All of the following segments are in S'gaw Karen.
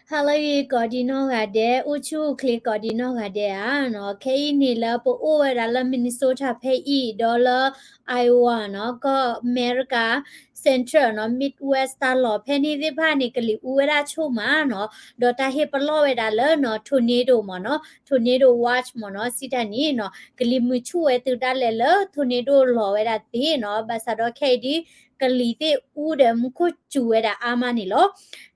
ဟါလၢအဂ့ၤ ကိးဒံနီၢ်ဂၤဒဲး, အိၣ်ဆူၣ်အိၣ်ချ့ကိးဒံနီၢ်ဂၤဒဲးဧါနီၤ. ခဲအံၤန့ၣ်လၢပအိၣ်ဝဲဒၣ်လၢ Minnesota ဖဲအံၤ ဒီးလၢ Iowa နီၤ, ကီၢ်အမဲရကၤ Central နီၤ, Midwest တၢ်လီၢ်ဖဲန့ၣ်သ့ၣ်တဖၣ်န့ၣ် ကလံၤအူဝဲဒၣ်ဆိၣ်မးနီၤ, ဒီးတၢ်ဟ့ၣ်ပလီၢ်ဝဲဒၣ်လၢနီၤ tornado မ့ၢ်နီၤ, tornado watch မ့ၢ်နီၤ, စံးတၢ်န့ၣ်နီၤ ကလံၤမုၢ်ဆူၣ်ဝဲတုၤဒၣ်လဲာ်လၢ tornado လီၤဝဲဒၣ်သ့နီၤ, ဘၣ်ဆၣ်ဒီးခဲအံၤဒ် ကလံၤသ့ၣ်အူဒီးမူခိၣ်စူၤဝဲဒၣ်အါမးန့ၣ်လီၤ.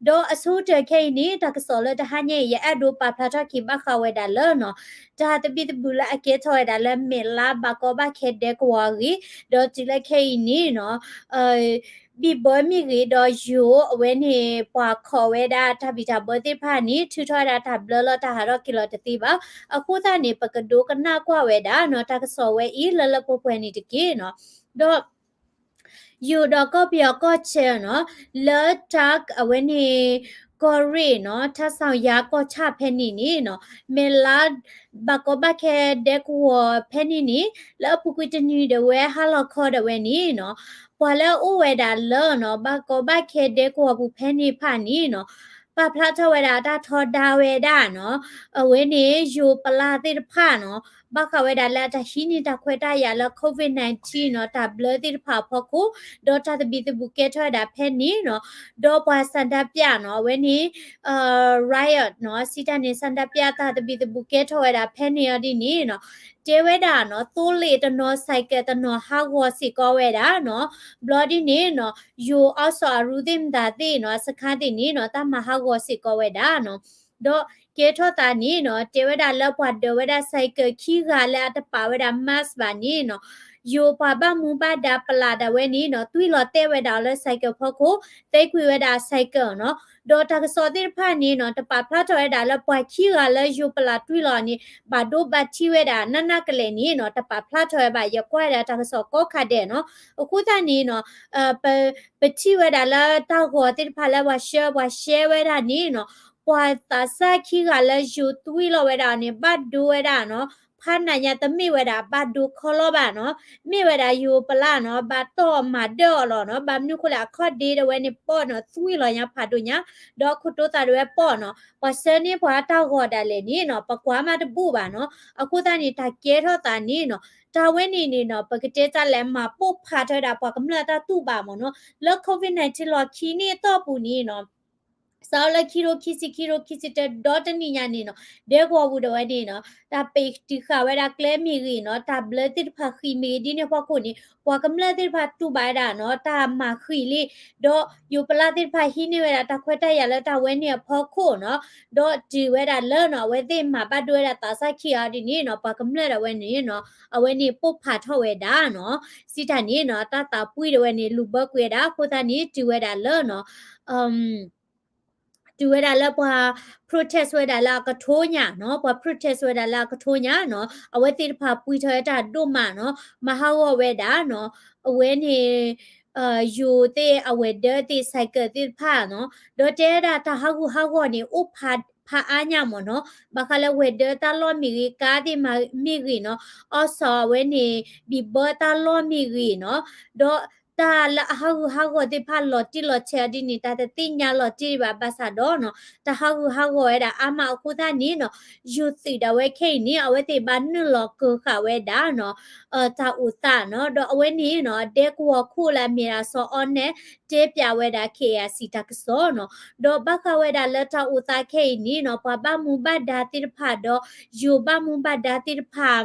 ဒီးအဆိကတၢၢ်ခဲအံၤန့ၣ် တၢ်ကစီၣ်လၢတဟါညါအံၤ ယအဲၣ်ဒိးပာ်ဖျါထီၣ်က့ၤဘၣ်ဃးဝဲဒၣ်လၢနီၤ, တၢ်သဘံၣ်သဘုၣ်လၢအကဲထီၣ်ဝဲဒၣ်လၢမဲာ်လါဘၣ်ကီဘၣ်ခဲဒဲကဝီၤအဂ့ၢ်, ဒီးတုၤလၢခဲအံၤန့ၣ်နီၤ ဘံၣ်ဘၢမ့ၢ်ဂ့ၤ ဒီးယိၤအဝဲန့ၣ် ပှၤခိးဝဲဒၣ်တၢ်ဘံၣ်တၢ်ဘၢသ့ၣ်တဖၣ်န့ၣ် ထုးထီၣ်ဝဲဒၣ်တၢ်ဘျၢလၢတၢ်ဟးထီၣ်က့ၤလီၤတသ့ဘၣ်. အဃိသတးန့ၣ် ပကဒိကနၣ်ကွၢ်ဝဲဒၣ်နီၤ တၢ်ကစီၣ်ဝဲအံၤ လၢလၢပှဲၤပှဲၤန့ၣ်တက့ၢ်နီၤ. ဒီး ယိၤဒီးကီၢ်ပယီၤကီၢ်ဆၢနီၤ, လၢတၢ်အဝဲန့ၣ် ကီၢ်ရ့ၣ်နီၤ, ထၣ်ဆၣ်ယါကီၢ်ဆၣ်ဖဲန့ၣ်န့ၣ်နီၤ, မဲာ်လါဘၣ်ကီဘၣ်ခဲဒဲကဝီၤဖဲန့ၣ်န့ၣ် လၢအပူၤကွံာ်တနံၤဒၣ်ဝဲဟါလီၤခီဒၣ်ဝဲန့ၣ်နီၤ, ပှၤလၢအအိၣ်ဝဲဒၣ်လၢနီၤ ဘၣ်ကီဘၣ်ခဲဒဲကဝီၤပူၤဖဲန့ၣ်တဖၣ်န့ၣ်နီၤ, ပာ်ဖျါထီၣ်ဝဲဒၣ်တၢ်ထီဒါဝဲဒၣ်နီၤ, အဝဲန့ၣ် ယိၤပလၢ်သ့ၣ်တဖၣ်နီၤ, ဘၣ်ဃးဝဲဒၣ်လၢအတၢ်ဟံးန့ၢ်တၢ်ခွဲးတၢ်ယာ်လၢ COVID nineteen နီၤ, တၢ်ဘျၢသ့ၣ်တဖၣ်အဖီခိၣ်, ဒီးတၢ်သဘံၣ်သဘုၣ်ကဲထီၣ်ဝဲဒၣ်ဖဲန့ၣ်နီၤ, ဒီးပှၤဆန္ဒပြနီၤ, အဝဲန့ၣ် riot နီၤ, စံးတၢ်န့ၣ် ဆန္ဒပြ တၢ်သဘံၣ်သဘုၣ်ကဲထီၣ်ဝဲဒၣ်ဖဲန့ၣ်အီၤဒ်န့ၣ်နီၤ, တဲဝဲဒၣ်နီၤ သိလ့ၣ်တနီၤ ဆိုင်ကယ်တနီၤဟးဂီၤစ့ၢ်ကီးဝဲဒၣ်နီၤ, ဘျီဒ်န့ၣ်နီၤ ယိၤအီစီၣ်အရူသ့ၣ်မတၤသ့ၣ်နီၤ အစခါသ့ၣ်န့ၣ်နီၤ တၢ်မၤဟးဂီၤစ့ၢ်ကီးဝဲဒၣ်နီၤ, ဒီးကဲထီၣ်သးန့ၣ်နီၤ တဲဝဲဒၣ်လၢပှၤဒၢးဝဲဒၣ် ဆိုင်ကယ် ခံဂၤလၢအတပာ်ဝဲဒၣ် mask ဘၣ်န့ၣ်နီၤ, ယိၤပှၤဘၣ်မူဘၣ်ဒါပလၢ်ဒၣ်ဝဲန့ၣ်နီၤ သွံၣ်လီၤတဲာ်ဝဲဒၣ်အီၤလၢ ဆိုင်ကယ် ဖီခိၣ်, သဲကွံာ်ဝဲဒၣ် ဆိုင်ကယ် နီၤ, ဒီးတၢ်ကစီၣ်သ့ၣ်တဖၣ်န့ၣ်နီၤ တပာ်ဖျါထီၣ်ဝဲဒၣ်လၢပှၤခံဂၤလၢယိၤပလၢ်သွံၣ်လီၤန့ၣ် ဘၣ်ဒိဘၣ်ထံးဝဲဒၣ် နးနးကလဲာ်န့ၣ်နီၤ တပာ်ဖျါထီၣ်ဝဲဘၣ် ယကွၢ်ဝဲဒၣ်တၢ်ကစီၣ်ကိးခါဒဲးနီၤ, အဃိသတးန့ၣ်နီၤ ပ ပထံၣ်ဝဲဒၣ်လၢတၢ်ဂီၤသ့ၣ်တဖၣ်လၢပှၤဆှၢပှၤရှဲဝဲဒၣ်န့ၣ်နီၤ, ပှၤသးစၢ်ခံဂၤလၢယိၤသွံၣ်လီၤဝဲဒၣ်န့ၣ် ဘၣ်ဒိဝဲဒၣ်နီၤ, ဖးနးညါတမ့ၢ်ဝဲဒၣ်ဘၣ်ဒိခီလီၤဘၣ်နီၤ, မ့ၢ်ဝဲဒၣ်ယိၤပလၢ်နီၤ ဘၣ်တီၢ်မၤဒၢၣ်အီၤလီၤနီၤ, ဘၣ်မနုၤဃိလဲၣ် အခီၣ်ဒ့ဒၣ်ဝဲန့ၣ်ပီၢ်နီၤ သွံၣ်လီၤညါဖးဒိၣ်ညါ, ဒီးခိၣ်တိသးဒၣ်ဝဲပီၢ်နီၤ, ပှၤဆှၢန့ၢ်ပှၤတၢ်ဂီၤဒၣ်လဲာ်န့ၣ်နီၤ ပကွၢ်မးတဘူၣ်ဘၣ်နီၤ, အဃိသတးန့ၣ် တၢ်ကဲထီၣ်သးန့ၣ်နီၤ တၢ်ဝဲန့ၣ်န့ၣ်နီၤ ပကတဲတၢ်လဲၣ် မၤပိၢ်ဖးထီၣ်ဝဲဒၣ်ပှၤကမျၢၢ်အတၢ်တူၢ်ဘၣ်မ့ၢ်နီၤ, လၢ COVID nineteen လီၢ်ခံန့ၣ်အတီၢ်ပူၤန့ၣ်နီၤ စးလၢခံထိခံဆံ ခံထိခံဆံတၢ ဒီတနံၣ်ညါန့ၣ်နီၤ ဒဲကဝီၤပူၤဒၣ်ဝဲန့ၣ်နီၤ တၢ်ပ့းတံာ်ဃာ်ဝဲဒၣ်ကျဲမ့ၢ်ဂ့ၤနီၤ တၢ်ဘျၢသ့ၣ်တဖၣ်ဃံးမ့ၢ်ဂ့ၤ ဒ်န့ၣ်အဖီခိၣ်န့ၣ် ပှၤကမျၢၢ်သ့ၣ်တဖၣ်တူၢ်ဘၣ်ဝဲဒၣ်နီၤ တၢ်မၤဃံးလံ, ဒီးယိၤပလၢ်သ့ၣ်တဖၣ်ဟံးန့ၢ်ဝဲဒၣ်တၢ်ခွဲးတၢ်ယာ်လၢတၢ်ဝဲန့ၣ်အဖီခိၣ်နီၤ, ဒီးတုၤဝဲဒၣ်လၢနီၤ အဝဲသ့ၣ်မၤဘၣ်ဒိဝဲဒၣ်သးစၢ်ခံဂၤဒ်န့ၣ်နီၤ ပှၤကမျၢၢ်ဒၣ်ဝဲန့ၣ်နီၤ အဝဲန့ၣ်ပိၢ်ဖးထီၣ်ဝဲဒၣ်နီၤ, စံးတၢ်န့ၣ်နီၤ တၢ်သးပှံၢ်ဒၣ်ဝဲန့ၣ် လူၤဘၢကွံာ်ဝဲဒၣ် အဃိသတးန့ၣ် တုၤဝဲဒၣ်လၢနီၤ တုၤဝဲဒၣ်လၢပှၤ protest ဝဲဒၣ်လၢအကထိညါနီၤ, ပှၤ protest ဝဲဒၣ်လၢအကထိညါနီၤ, အဝဲသ့ၣ်တဖၣ်ပှံၢ်ထီၣ်ဝဲတၢ်ဒိၣ်မးနီၤ, မၤဟးဂီၤဝဲဒၣ်နီၤ, အဝဲန့ၣ် ယိၤသ့ၣ်အဝဲၤဒၢးသ့ၣ် ဆိုင်ကယ် သ့ၣ်တဖၣ်နီၤ, ဒီးတဲဝဲဒၣ်တၢ်ဟးဂူာ်ဟးဂီၤန့ၣ် အိၣ်ဖးအါညါမ့ၢ်နီၤ, ဘၣ်ဃးလၢဝဲၤဒၢးတၢ်လီၢ်မ့ၢ်ဂ့ၤ ကါသ့ၣ်မ့ၢ်ဂ့ၤနီၤ, အီစီၣ်အဝဲန့ၣ် ဘံၣ်ဘၢတၢ်လီၢ်မ့ၢ်ဂ့ၤနီၤ, ဒီးတၢ်လၢအဟးဂူာ်ဟးဂီၤသ့ၣ်တဖၣ်လီၤတံၢ်လီၤဆဲးအီၤဒ်န့ၣ် တၢ်တသ့ၣ်ညါလီၤတံၢ်ဘၣ် ဘၣ်ဆၣ်ဒီးနီၤ တၢ်ဟးဂူာ်ဟးဂီၤဝဲဒၣ်အါမးအဃိသတးန့ၣ်နီၤ, ယိၤသုးဒၣ်ဝဲခဲအံၤန့ၣ် အဝဲသ့ၣ်ဘၣ်နုာ်လီၤကၢၤဃာ်ဝဲဒၣ်နီၤ တၢ်အိၣ်သးနီၤ, ဒီးအဝဲန့ၣ်နီၤ ဒဲကဝီၤခိၣ်လၢအမ့ၢ်ဒၣ်စီၤအီနဲၣ် တဲပၠးဝဲဒၣ် KAIC တၢ်ကစီၣ်နီၤ, ဒီးဘၣ်ဃးဝဲဒၣ်လၢတၢ်အိၣ်သးခဲအံၤန့ၣ်နီၤ ပှၤဘၣ်မူဘၣ်ဒါသ့ၣ်တဖၣ်ဒီး ယိၤဘၣ်မူဘၣ်ဒါသ့ၣ်တဖၣ်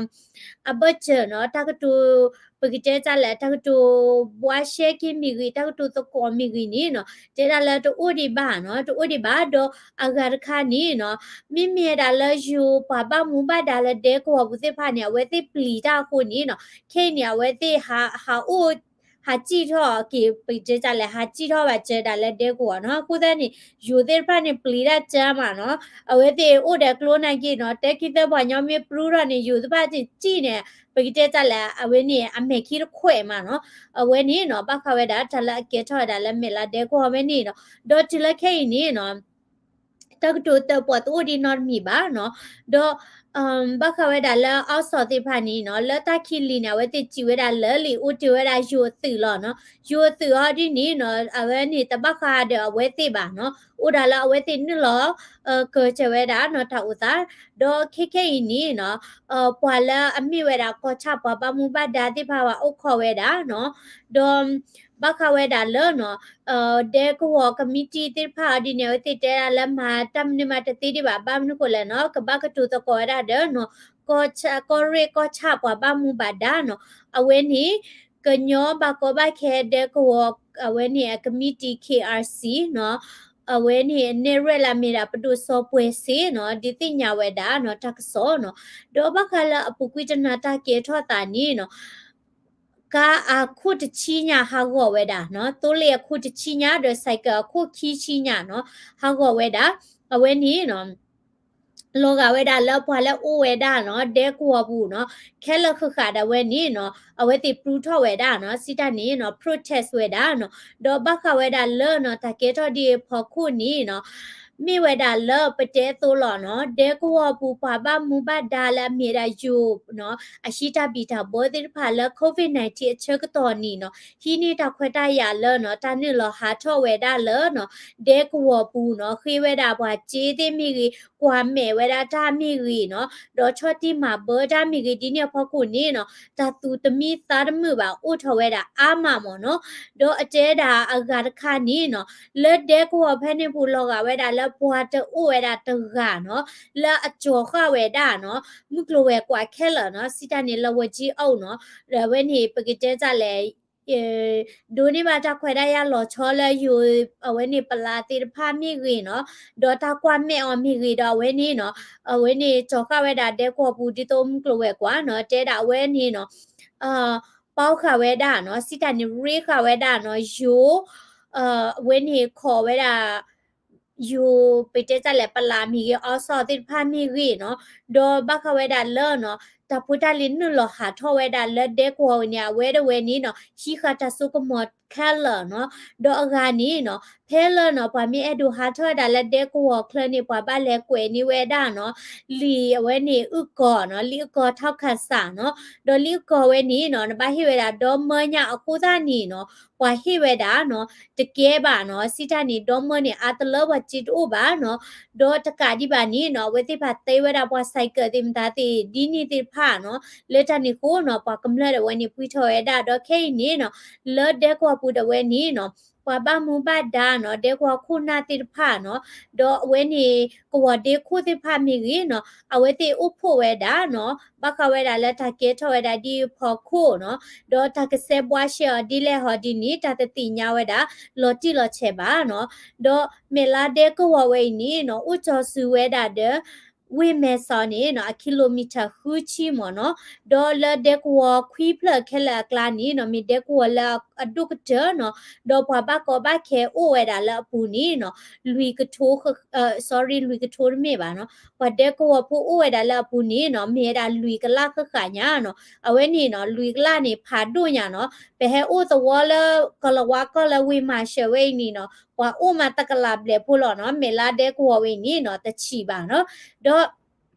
အဘၢၣ်စၢၤနီၤ တၢ်ကတိၤ ပကတဲတၢ်လဲၣ် တၢ်ကတိၤ ဘှါရှဲက့မ့ၢ်ဂ့ၤ တၢ်ကတိၤသကိးမ့ၢ်ဂ့ၤန့ၣ်နီၤ တဲဒၣ်လၢတအိၣ်ဒံးဘၣ်နီၤ တအိၣ်ဒံးဘၣ် ဒီးအဂၤတခါန့ၣ်နီၤ မ့မ့ၢ်ဝဲဒၣ်လၢယိၤပှၤဘၣ်မူဘၣ်ဒါလၢဒဲကဝီၤပူၤသ့ၣ်တဖၣ်န့ၣ် အဝဲသ့ၣ်ပျံၤတၢ်အဃိန့ၣ်နီၤ ခဲအံၤန့ၣ် အဝဲသ့ၣ်ဟး ဟးအိၣ် ဟးစံၣ်ထီၣ်က့ၤ ပကတဲတၢ်လဲၣ် ဟးစံၣ်ထီၣ်ဘၣ်စၢၤဒၣ်လၢဒဲကဝီၤနီၤ အဃိသတးန့ၣ် ယိၤသ့ၣ်တဖၣ်န့ၣ် ပျံၤတၢ်စၢၤမးနီၤ အဝဲသ့ၣ်အိၣ်ဒီးကျိနာ်က့နီၤ တဲခံသၢပှၤညီမ့ၢ်ပြုထီၣ်န့ၣ် ယိၤသ့ၣ်တဖၣ်န့ၣ်စံၣ်န့ၣ် ပကတဲတၢ်လဲၣ် အဝဲန့ၣ် အမဲာ်ခံတခွဲးမးနီၤ အဝဲန့ၣ်နီၤ ဘၣ်ဃးဝဲဒၣ် တၢ်လၢအကဲထီၣ်ဝဲဒၣ်လၢမဲာ်လးဒဲကဝီၤဝဲန့ၣ်နီၤ ဒီးတုၤလၢခဲအံၤန့ၣ်နီၤ တၢ်ကတိၤသၢပီးတအိၣ်ဒံးနီတမံၤဘၣ်နီၤ. ဒီး ဘၣ်ဃးဝဲဒၣ်လၢ အီစီၣ်သ့ၣ်တဖၣ်န့ၣ်နီၤ လၢတၢ်ခံလံၤန့ၣ် အဝဲသ့ၣ်စံးဝဲဒၣ်လၢလံာ်အိၣ်တ့ၢ်ဝဲဒၣ်ယိၤအသုးလီၤနီၤ. ယိၤအသုးအီၤဒ်န့ၣ်နီၤ အဝဲန့ၣ်တဘၣ်ဃးဒီးအဝဲသ့ၣ်ဘၣ်နီၤ. အိၣ်ဒၣ်လၢအဝဲသ့ၣ်နုာ်လီၤ ကၢၤစၢၤဝဲဒၣ်နီၤ တၢ်အိၣ်သး. ဒီးခဲခဲအံၤန့ၣ်နီၤ ပှၤလၢအမ့ၢ်ဝဲဒၣ်ကီၢ်ဆၣ်ပှၤဘၣ်မူဘၣ်ဒါသ့ၣ်တဖၣ်ဘၣ်အိၣ်ခိးဝဲဒၣ်နီၤ. ဒီး ဘၣ်ဃးဝဲဒၣ်လၢနီၤ ဒဲကဝီၤကမံးတံာ်သ့ၣ်တဖၣ်အီၤဒ်န့ၣ် အဝဲသ့ၣ်တဲဒၣ်လၢမၤတၢ်မနုၤမးတသ့ဒံးဘၣ် ဘၣ်မနုၤဃိလဲၣ်နီၤ ကဘၣ်ကတိၤသကိးဝဲဒၣ်ဒီးနီၤ ကီၢ်ဆၣ် ကီၢ်ရ့ၣ်ကီၢ်ဆၣ်ပှၤဘၣ်မူဘၣ်ဒါနီၤ အဝဲန့ၣ် ကညီဘၣ်ကီဘၣ်ခဲဒဲကဝီၤ အဝဲန့ၣ်အကမံးတံာ် K R C နီၤ အဝဲန့ၣ်အနဲၣ်ရွဲၣ်လၢအမ့ၢ်ဒၣ်ပဒိၣ်စီၤပှဲၤစ့နီၤ ဒုးသ့ၣ်ညါဝဲဒၣ်နီၤ တၢ်ကစီၣ်နီၤ. ဒီးဘၣ်ဃးလၢအပူၤကွံာ်တနၤတၢ်ကဲထီၣ်သးန့ၣ်နီၤ ကါအခိၣ်တဆံညါဟးဂီၤဝဲဒၣ်နီၤ သိလ့ၣ်အခိၣ်တဆံညါ ဒီး ဆိုင်ကယ် အခိၣ်ခံဆံညါနီၤ ဟးဂီၤဝဲဒၣ် အဝဲန့ၣ်နီၤ လီၤဂာ်ဝဲဒၣ်လၢပှၤလၢအအိၣ်ဝဲဒၣ်နီၤ ဒဲကဝီၤပူၤနီၤ ခဲလၢာ်ဃၣ်ဃၣ်ဒၣ်ဝဲန့ၣ်နီၤ အဝဲသ့ၣ်ပျူထီၣ်ဝဲဒၣ်နီၤ စံးတၢ်န့ၣ်နီၤ protest ဝဲဒၣ်နီၤ. ဒီးဘၣ်ဃးဝဲဒၣ်လၢနီၤ တၢ်ကဲထီၣ်ဒ်အံၤအဖီခိၣ်န့ၣ်နီၤ မ့ၢ်ဝဲဒၣ်လၢပတဲအသိးလီၤနီၤ ဒဲကဝီၤပူၤပှၤဘၣ်မူဘၣ်ဒါလၢအမ့ၢ်ဝဲဒၣ်ယိၤနီၤ အဟံးတၢ်ဘံၣ်တၢ်ဘၢသ့ၣ်တဖၣ်လၢ COVID nineteen အဆၢကတီၢ်န့ၣ်နီၤ ဟံးန့ၢ်တၢ်ခွဲးတၢ်ယာ်လၢနီၤ တၢ်နုာ်လီၤဟးထီၣ်ဝဲဒၣ်လၢနီၤ ဒဲကဝီၤပူၤနီၤ ဃ့ဝဲဒၣ်ပှၤစ့သ့ၣ်မ့ၢ်ဂ့ၤ ကွၢ်မဲာ်ဝဲဒၣ်တၢ်မ့ၢ်ဂ့ၤနီၤ ဒီးဆီၣ်တံၢ်မၤဘၢတၢ်မ့ၢ်ဂ့ၤ ဒ်န့ၣ်အဖီခိၣ်န့ၣ်နီၤ တၢ်သူၣ်တမံသးတမုာ်ဘၣ် အိၣ်ထီၣ်ဝဲဒၣ်အါမးမ့ၢ်နီၤ. ဒီးအတဲဒၣ်အဂၤတခါန့ၣ်နီၤ လၢဒဲကဝီၤဖဲန့ၣ်ပူၤလီၤဂာ်ဝဲဒၣ်လၢပှၤတအိၣ်ဝဲဒၣ်တဂၤနီၤ လၢအကၠီၤဃာ်ဝဲဒၣ်နီၤ မုၢ်ကျိၤဝဲၤကွာ်ခဲလၢာ်နီၤ စံးတၢ်န့ၣ်လၢဝဲကၠံအီၣ်နီၤ ဒီးအဝဲန့ၣ် ပကတဲတၢ်လဲၣ် ဒိးန့ၢ်ဘၣ်တၢ်ခွဲးတၢ်ယာ်လီၤဆီလၢယိၤ အဝဲန့ၣ်ပလးသ့ၣ်တဖၣ်မ့ၢ်ဂ့ၤနီၤ ဒီးတၢ်ကွၢ်မဲာ်အီၤမ့ၢ်ဂ့ၤဒီးအဝဲန့ၣ်နီၤ အဝဲန့ၣ်ကၠီၤဃာ်ဝဲဒၣ်ဒဲကဝီၤပူၤဒ်သိးမုၢ်ကျိၤဝဲၤကွာ်နီၤ တဲဒၣ်အဝဲန့ၣ်နီၤ ပီဃာ်ဝဲဒၣ်နီၤ စံးတၢ်န့ၣ် ရ့ဃာ်ဝဲဒၣ်နီၤ ယိၤ အဝဲန့ၣ်ခိးဝဲဒၣ် ယိၤ ပတဲတၢ်လဲၣ် ပလးမ့ၢ်ဂ့ၤ အီစီၣ်သ့ၣ်တဖၣ်မ့ၢ်ဂ့ၤနီၤ ဒီးဘၣ်ဃးဝဲဒၣ်လၢနီၤ တၢ်ဖိတၢ်လံၤနုာ်လီၤဟးထီၣ်ဝဲဒၣ်လၢဒဲကဝီၤဝဲန့ၣ် အဝဲတဝဲန့ၣ်နီၤ ဟံးဃာ်တၢ်စိကမီၤခဲလၢာ်နီၤ ဒီးအဂၤန့ၣ်နီၤ ဖဲလၢနီၤ ပှၤမ့ၢ်အဲၣ်ဒိးဟးထီၣ်ဝဲဒၣ်လၢဒဲကဝီၤချၢန့ၣ် ပှၤဘၣ်လဲၤကွဲးန့ၢ်ဝဲဒၣ်နီၤ လံာ်အဝဲန့ၣ်အုၣ်ကီၤနီၤ လံာ်အုၣ်ကီၤထီၣ်ခးစးနီၤ ဒီးလံာ်အုၣ်ကီၤဝဲန့ၣ်နီၤ နဘၣ်ဟ့ၣ်ဝဲဒၣ်ဒီမၢညါအဃိသတးန့ၣ်နီၤ ပှၤဟ့ၣ်ဝဲဒၣ်နီၤ တကဲဘၣ်နီၤ စံးတၢ်န့ၣ် ဒီမၢန့ၣ် အါတလၢပှၤစ့တအိၣ်ဘၣ်နီၤ ဒီးတကးဒံးဘၣ်န့ၣ်နီၤ အဝဲသ့ၣ်တဖၣ်သ့ဝဲဒၣ်ပှၤ ဆိုင်ကယ် သ့ၣ်မတၤသ့ၣ် ဒ်န့ၣ်သ့ၣ်တဖၣ်နီၤ လၢတၢ်န့ၣ်အဃိနီၤ ပှၤကမျၢၢ်ဒၣ်ဝဲန့ၣ် ပှံၢ်ထီၣ်ဝဲဒၣ် ဒီးခဲအံၤန့ၣ်နီၤ လၢဒဲကဝီၤပူၤဒၣ်ဝဲန့ၣ်နီၤ ပှၤဘၣ်မူဘၣ်ဒါနီၤ ဒဲကဝီၤခိၣ်နၢ်သ့ၣ်တဖၣ်နီၤ ဒီးအဝဲန့ၣ် ကဝီၤဒ့ခိၣ်သ့ၣ်တဖၣ်မ့ၢ်ဂ့ၤနီၤ အဝဲသ့ၣ်အိၣ်ဖှိၣ်ဝဲဒၣ်နီၤ ဘၣ်ဃးဝဲဒၣ်လၢတၢ်ကဲထီၣ်ဝဲဒၣ်ဒ်အံၤအဖီခိၣ်နီၤ ဒီးတၢ်ကစဲးဘှါရှဲအီၤဒ်လဲၣ်ဟီဒ်န့ၣ် တၢ်တသ့ၣ်ညါဝဲဒၣ် လီၤတံၢ်လီၤဆဲးဘၣ်နီၤ ဒီးမဲာ်လါဒဲကဝီၤဝဲအံၤန့ၣ်နီၤ အိၣ်ကၠီၤစုၤဝဲဒၣ်ဒီး ဝ့ၢ်မဲဆီးန့ၣ်နီၤ အ kilometer ဃုဆံမ့ၢ်နီၤ ဒီးလၢဒဲကဝီၤခွံဖျၢၣ်ခဲလၢာ်အကျါန့ၣ်နီၤ မ့ၢ်ဒဲကဝီၤလၢအဒိၣ်ကတၢၢ်နီၤ ဒီးပှၤဘၣ်ကီဘၣ်ခဲအိၣ်ဝဲဒၣ်လၢအပူၤန့ၣ်နီၤ လွံၢ်ကထိ sorry လွံၢ်ကထိတမ့ၢ်ဘၣ်နီၤ ပှၤဒဲကဝီၤဖိအိၣ်ဝဲဒၣ်လၢအပူၤန့ၣ်နီၤ မ့ၢ်ဝဲဒၣ်လွံၢ်ကလးဃၣ်ဃၣ်ညါနီၤ အဝဲန့ၣ်နီၤ လွံၢ်ကလးန့ၣ် ဖးဒိၣ်ညါနီၤ ပဟဲအိၣ်သဝီလၢကီၢ်လၤဝါကီၢ်လၢဝ့ၢ်မၤရှၢၤဝဲအံၤန့ၣ်နီၤ ပှၤအိၣ်မးတကလးဘျဲၣ်ဖိလီၤနီၤ မဲာ်လါဒဲကဝီၤဝဲအံၤန့ၣ်နီၤ တဆံးဘၣ်နီၤ ဒီး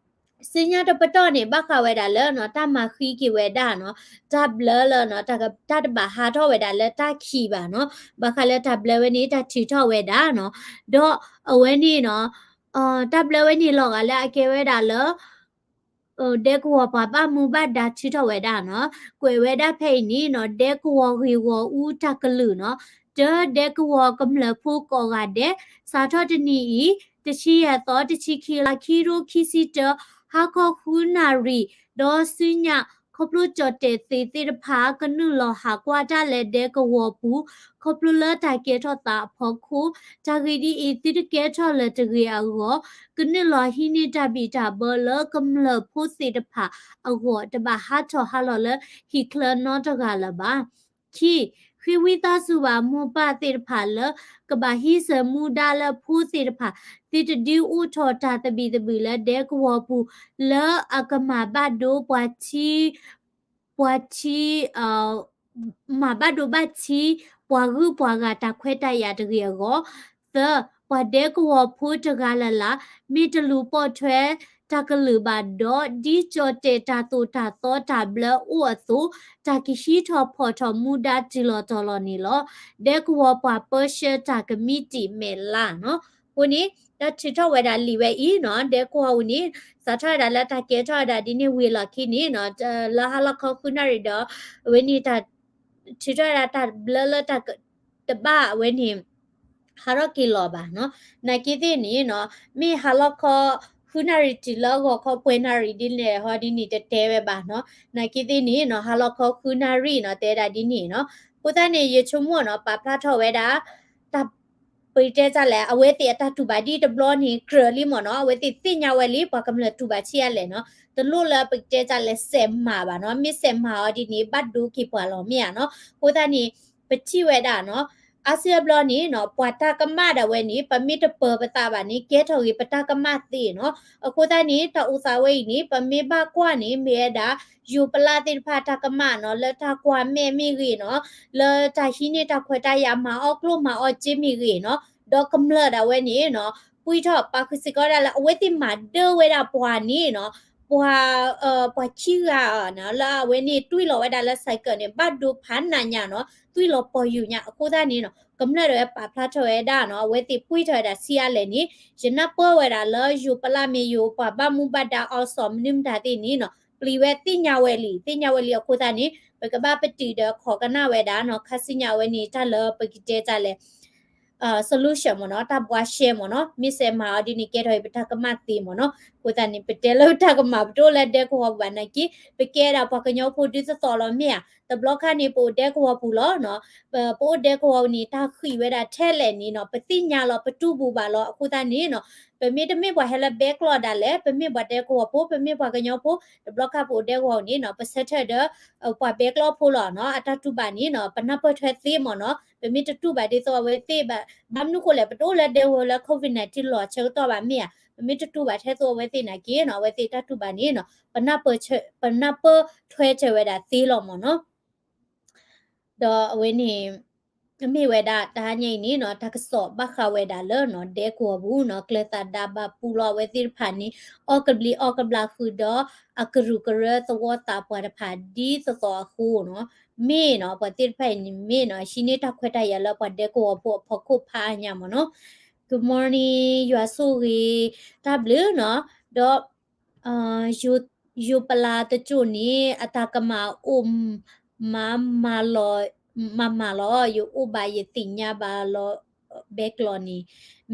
ဆူညါတပတီၢ်န့ၣ် ဘၣ်ဃးဝဲဒၣ်လၢနီၤ တၢ်မၤဃံက့ၤဝဲဒၣ်နီၤ တၢ်ဘျၢလၢနီၤ တၢ်တဘၣ်ဟးထီၣ်ဝဲဒၣ်လၢတၢ်ခံးဘၣ်နီၤ ဘၣ်ဃးလၢတၢ်ဘျၢဝဲန့ၣ် တၢ်ထုးထီၣ်ဝဲဒၣ်နီၤ ဒီးအဝဲန့ၣ်နီၤ တၢ်ဘျၢဝဲန့ၣ်လီၤဂာ်လၢအကဲဝဲဒၣ်လၢ ဒဲကဝီၤပှၤဘၣ်မူဘၣ်ဒါထုးထီၣ်ဝဲဒၣ်နီၤ ကွဲးဝဲဒၣ်ဖဲအံၤန့ၣ်နီၤ ဒဲကဝီၤဂ့ၢ်ဂီၢ်အူတၢ်ကလုာ်နီၤ တၢ်ဒဲကဝီၤကမျၢၢ်ဖိကိးဂၤဒဲး စးထီၣ်တနံၤအံၤ တဆံယဲၢ်သီ တဆံခံလါ ခံကထိခံဆံတၢ ဟါခီဃုနၣ်ရံၣ် ဒီးဆူညါ ခီဖျိကၠီၣ်တဲာ်သ့ၣ်သ့ၣ်တဖၣ် ကနုာ်လီၤဟးကွၢ်တၢ်လၢဒဲကဝီၤပူၤ ခီဖျိလၢတၢ်ကဲထီၣ်သးအဖီခိၣ် တၢ်ဂ့ၢ်ဒ်အံၤ သုတကဲထီၣ်လၢၤတဂ့ၤအဂီၢ် ကနုာ်လီၤဟံးန့ၢ်တၢ်ဘံၣ်တၢ်ဘၢလၢကမျၢၢ်ဖိသ့ၣ်တဖၣ်အဂီၢ် တဘၣ်ဟးထီၣ်ဟးလီၤလၢဟံၣ်ချၢနီတဂၤလၢၤဘၣ်. ခံ, ဃ့ဝံသးစူၤဘၣ်မိၢ်ပၢ်သ့ၣ်တဖၣ်လၢ ကဘၣ်ဟံးစၢၤမူဒါလၢဖိသ့ၣ်တဖၣ် သုတဒုးအိၣ်ထီၣ်တၢ်သဘံၣ်သဘုၣ်လၢဒဲကဝီၤပူၤ လၢအကမၤဘၣ်ဒိပှၤထံ ပှၤထံ မၤဘၣ်ဒိဘၣ်ထံ ပှၤဂုၤပှၤဂၤတၢ်ခွဲးတၢ်ယာ်တဂ့ၤအဂီၢ်. သၢ, ပှၤဒဲကဝီၤဖိတဂၤလၢ်လၢ် မ့ၢ်တလူၤပိာ်ထွဲတၢ်ကလုၢ်ဘၣ်ဒီး ဒ်ကၠီၣ်တဲၣ်တၢ်သိၣ်တၢ်သီတၢ်ဘျၢအိၣ်အသိး တၢ်ကဟံးထီၣ်ဖီၣ်ထီၣ်မူဒါတုၤလီၤတီၤလီၤန့ၣ်လီၤ. ဒဲကဝီၤပှၤပၢဆှၢတၢ်ကမံးတံာ်မဲာ်လါနီၤ. အဃိန့ၣ် တၢ်ထုးထီၣ်ဝဲဒၣ်လံာ်ဝဲအံၤနီၤ ဒဲကဝီၤပူၤန့ၣ် စးထီၣ်ဝဲဒၣ်လၢတၢ်ကဲထီၣ်ဝဲဒၣ်ဒ်န့ၣ်ဝံၤလီၢ်ခံန့ၣ်နီၤ လၢဟါလီၤခီဃုနၣ်ရံၣ်ဒီး အဝဲန့ၣ်တၢ်ထုးထီၣ်ဝဲဒၣ်တၢ်ဘျၢလၢတၢ်က တဘၣ်အဝဲန့ၣ် ဟးထီၣ်က့ၤလီၤဘၣ်နီၤ. နာ်က့သ့ၣ်န့ၣ်နီၤ မ့ၢ်ဟါလီၤခီဃုနၣ်ရံၣ်တုၤလၢဂီၤခီပှဲၤနၣ်ရံၣ်ဒ်လဲၣ်ဟီဒ်န့ၣ်တတဲဝဲဘၣ်နီၤ. နာ်က့သ့ၣ်န့ၣ်နီၤ ဟါလီၤခီဃုနၣ်ရံၣ်နီၤ တဲဒၣ်ဒ်န့ၣ်နီၤ. အဃိသတးန့ၣ် ယဆိကမိၣ်နီၤ ပာ်ဖျါထီၣ်ဝဲဒၣ် တၢ် ပတဲတၢ်လဲၣ် အဝဲသ့ၣ်အတၢ်တူၢ်ဘၣ်ဒ်တဘျီန့ၣ် ကြၢးလံမ့ၢ်နီၤ အဝဲသ့ၣ်သ့ၣ်ညါဝဲလံ ပှၤကမျၢၢ်တူၢ်ဘၣ်ဆံးအါလဲၣ်နီၤ တလိၣ်လၢပကတဲတၢ်လဲၣ် စဲးမၤဘၣ်နီၤ မ့ၢ်စဲးမၤအီၤဒ်န့ၣ် ဘၣ်ဒိက့ၤပှၤလီၤမ့ၢ်ဧါနီၤ. အဃိသတးန့ၣ် ပထံၣ်ဝဲဒၣ်နီၤ အါစုအါဘျီန့ၣ်နီၤ ပှၤတၢ်ကမၣ်ဒၣ်ဝဲန့ၣ် ပမ့ၢ်တပၢၤပသးဘၣ်န့ၣ် ကဲထီၣ်ဂ့ၤပတၢ်ကမၣ်သ့နီၤ. အဃိသတးန့ၣ် တၢ်အိၣ်သးဝဲအံၤန့ၣ် ပမ့ၢ်ဘၣ်ကွၢ်န့ၣ် မ့ၢ်ဝဲဒၣ် ယိၤပလၢ်သ့ၣ်တဖၣ်တၢ်ကမၣ်နီၤ လၢတၢ်ကွၢ်မဲာ်မ့ၢ်ဂ့ၤနီၤ လၢတၢ်ဟံးန့ၢ်တၢ်ခွဲးတၢ်ယာ်မၤအီၣ်ကျိၣ်မၤအီၣ်စ့မ့ၢ်ဂ့ၤနီၤ ဒီးကမျၢၢ်ဒၣ်ဝဲန့ၣ်နီၤ ပှံၢ်ထီၣ်ပာ်ဃုာ်စ့ၢ်ကီးဒၣ်လၢ အဝဲသ့ၣ်မၤဒၢဝဲဒၣ်ပှၤန့ၣ်နီၤ ပှၤ ပှၤခံဂၤနီၤ လၢအဝဲန့ၣ်တွံၢ်လီၤဝဲဒၣ်လၢ ဆိုင်ကယ် န့ၣ် ဘၣ်ဒိဖးနးညါနီၤ တွံၢ်လီၤပီၢ်ယိာ်ညါ အဃိသတးန့ၣ်နီၤ ကမျၢၢ်ဒၣ်ဝဲပာ်ဖျါထီၣ်ဝဲဒၣ်နီၤ အဝဲသ့ၣ်ပှံၢ်ထီၣ်ဝဲဒၣ်ဆံးအါလဲၣ်န့ၣ် ယနၢ်ပၢၢ်ဝဲဒၣ်လၢယိၤပလၢ်မ့ၢ်ယိၤပှၤဘၣ်မူဘၣ်ဒါအီစီၣ်မနုၤမတၤသ့ၣ်န့ၣ်နီၤ ပျံၤဝဲသ့ၣ်ညါဝဲလံ သ့ၣ်ညါဝဲလံအဃိသတးန့ၣ် ပကဘၣ်ပတုာ်ဒီးခိးကနၣ်ဝဲဒၣ်နီၤ ခါဆူညါအဝဲန့ၣ် တၢ်လၢပကတဲတၢ်လဲၣ် solution မ့ၢ်နီၤ တၢ်ဘှါရှဲမ့ၢ်နီၤ မ့ၢ်စဲးမၤအီၤဒ်န့ၣ် ကဲထီၣ်အံၤပတၢ်ကမၣ်သ့မ့ၢ်နီၤ အဃိသတးန့ၣ် ပတဲလၢတၢ်ကမၣ် ပတအိၣ်လၢဒဲကဝီၤပူၤဘၣ်နာ်က့ ပကဲဒၣ်ပှၤကညီဖိဒ်သိးသိးလီၤမ့ၢ်ဧါ တဘျီခါန့ၣ် ပအိၣ်ဒဲကဝီၤပူၤလီၤနီၤ ပအိၣ်ဒဲကဝီၤပူၤန့ၣ် တၢ်ဃံးဝဲဒၣ်ထဲလဲၣ်န့ၣ်နီၤ ပသ့ၣ်ညါလီၤ ပတူၢ်ဘူးဘၣ်လီၤ အဃိသတးန့ၣ်နီၤ ပမ့ၢ်တမ့ၢ်ပှၤဟဲလၢဘဲကျီၢ်ဒၣ်လဲာ် ပမ့ၢ်ပှၤဒဲကဝီၤဖိ ပမ့ၢ်ပှၤကညီဖိ တဘျီခါပအိၣ်ဒဲကဝီၤပူၤန့ၣ်နီၤ ပဆၢထၢၣ်ဒီး ပှၤဘဲကျီၢ်ဖိလီၤနီၤ အတၢ်တူၢ်ဘၣ်န့ၣ်နီၤ ပနၢ်ပၢၢ်ထွဲသ့မ့ၢ်နီၤ ပမ့ၢ်တတူၢ်ဘၣ်ဒ်သိးအဝဲသ့ၣ်ဘၣ် ဘၣ်မနုၤဃိလဲၣ် ပတအိၣ်လၢဒဲကဝီၤလၢ COVID nineteen လီၤဆၢကတီၢ်ဘၣ်မ့ၢ်ဧါ ပမ့ၢ်တတူၢ်ဘၣ်ထဲသိးအဝဲသ့ၣ်နာ်က့နီၤ အဝဲသ့ၣ်တၢ်တူၢ်ဘၣ်န့ၣ်နီၤ ပနၢ်ပၢၢ်ထွဲ ပနၢ်ပၢၢ်ထွဲထၢၣ်ဝဲဒၣ်သ့လီၤမ့ၢ်နီၤ ဒီးအဝဲန့ၣ် မ့ၢ်ဝဲဒၣ်တဟါညါအံၤန့ၣ်နီၤ တၢ်ကစီၣ်ဘၣ်ဃးဝဲဒၣ်လၢနီၤ ဒဲကဝီၤပူၤနီၤ ကျဲၤသးဒါဘၣ်ပူၤလီၤအဝဲသ့ၣ်တဖၣ်န့ၣ် အီၣ်ကဘျံးအီၣ်ကဘျၣ်ဃုာ်ဒီး အကရူၢ်ကရၢသဝီသးပှၢ်တဖၣ်ဒ်သိးသိးအဃိနီၤ မ့ၢ်နီၤ ပှၤသ့ၣ်တဖၣ်အံၤန့ၣ်မ့ၢ်နီၤ ဟံးန့ၢ်တၢ်ခွဲးတၢ်ယာ်လၢပှၤဒဲကဝီၤဖိအဖီခိၣ်ဖးအါညါမ့ၢ်နီၤ Good morning ယွၤဆိၣ်ဂ့ၤ တၢ်ဘျုးနီၤ ဒီး ယိၤပလၢ်တကၠိၣ်န့ၣ် အတၢ်ကမၣ်အိၣ် မၤမၤလီၤ မၤမၤလီၤ ယအိၣ်ဘၣ်ယသ့ၣ်ညါဘၣ်လီၤ ဘဲကျီၢ်န့ၣ်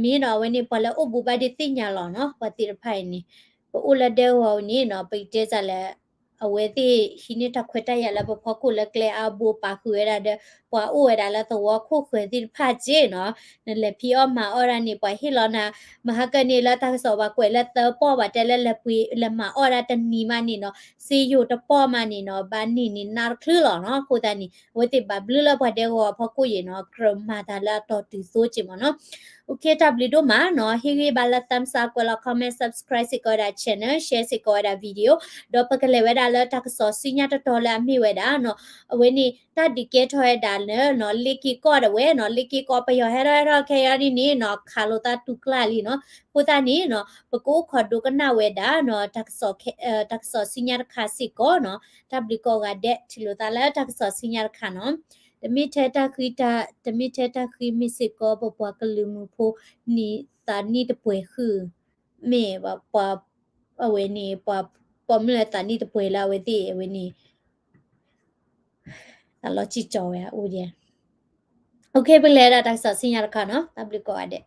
မ့ၢ်ဒီးအဝဲန့ၣ် ပှၤလၢအိၣ်ဘူးဘၣ်ဒုးသ့ၣ်ညါလီၤနီၤ ပှၤသ့ၣ်တဖၣ်အံၤန့ၣ် ပအိၣ်လၢဒဲကဝီၤအံၤန့ၣ်နီၤ ပကတဲစ့ၢ်လၢ အဝဲသ့ၣ်ဟံးန့ၢ်တၢ်ခွဲးတၢ်ယာ်လၢပဖီခိၣ်လၢကျဲအါဘိ ပာ်ဃုာ်ဝဲဒၣ်ဒီး ပှၤအိၣ်ဝဲဒၣ်လၢသဝီခိၣ်ဃၢၤသ့ၣ်တဖၣ်က့နီၤ နလဲၤဖံးအီၣ်မၤအီၣ်ဒၣ်န့ၣ် ပှၤဟ့ၣ်လီၤနၤ မဟါကန့ၣ်လၢတၢ်ကစီၣ်ပှၤကွဲးလၢသၢပီၢ် ပှၤတဲလၢလဲၤပှ့ၤလဲၤမၤအီၣ်ဒၣ်တနံၤမးန့ၣ်နီၤ စ့ယိၤတပီၢ်မးန့ၣ်နီၤ ဘၣ်နံၤန့ၣ်နါတချုးလီၤနီၤ အဃိသတးန့ၣ် အဝဲသ့ၣ်ဘၣ်ဘျုးလၢပှၤဒဲကဝီၤအဖီခိၣ်အံၤနီၤ ကြၢးမၤတၢ်လၢအတီၢ်တုၤသိက့မ့ၢ်နီၤ တၢ်ဘျုးဒိၣ်မးနီၤ ဟ့ၣ်ဂံၢ်ဘါလၢ thumbs up ကွဲးလီၤ comment subscribe စ့ၢ်ကီးဝဲဒၣ် channel share စ့ၢ်ကီးဝဲဒၣ် video ဒီးပကလဲၤဝဲဒၣ်လၢတၢ်ကစီၣ်ဆူညါတတီၤလၢအမ့ၢ်ဝဲဒၣ်နီၤ အဝဲန့ၣ် တၢ်ဒုးကဲထီၣ်ဝဲဒၣ်လၢနီၤ လ့ၣ်က့ၤကီၢ်ဒၣ်ဝဲနီၤ လ့ၣ်က့ၤကီၢ်ပယီၤဟဲထီၣ်ဟဲထီၣ်ခဲအံၤဒ်န့ၣ်နီၤ ခးလိာ်သးတူၢ်ကျါလံနီၤ အဃိသတးန့ၣ်နီၤ ပကအိၣ်ခိးဒိကနၣ်ဝဲဒၣ်နီၤ တၢ်ကစီၣ်ဆူညါတခါစ့ၢ်ကီးနီၤ တၢ်ဘျုးကိးဂၤဒဲး ထံၣ်လိာ်သးလၢတၢ်ကစီၣ်ဆူညါတခါနီၤ တမ့ၢ်ထဲတၢ်ဃံတၢ် တမ့ၢ်ထဲတၢ်ဃံမ့ၢ်စ့ၢ်ကီး ပပှၤကလုာ်မုၢ်ဖိနံၤသးနံၣ်တပှဲၤဃုာ် မ့ၢ်ပှၤ အဝဲန့ၣ် ပှၤပိာ်မုၣ်လၢသးနံၣ်တပှဲၤလၢအဝဲသ့ၣ် အဝဲန့ၣ် တၢ်လီၤစံၣ်ကၠီဝဲအိၣ်ယဲ ပကလဲၤဒၣ်တၢ်ကစီၣ်ဆူညါတခါနီၤ တၢ်ဘျုးကိးဂၤဒဲး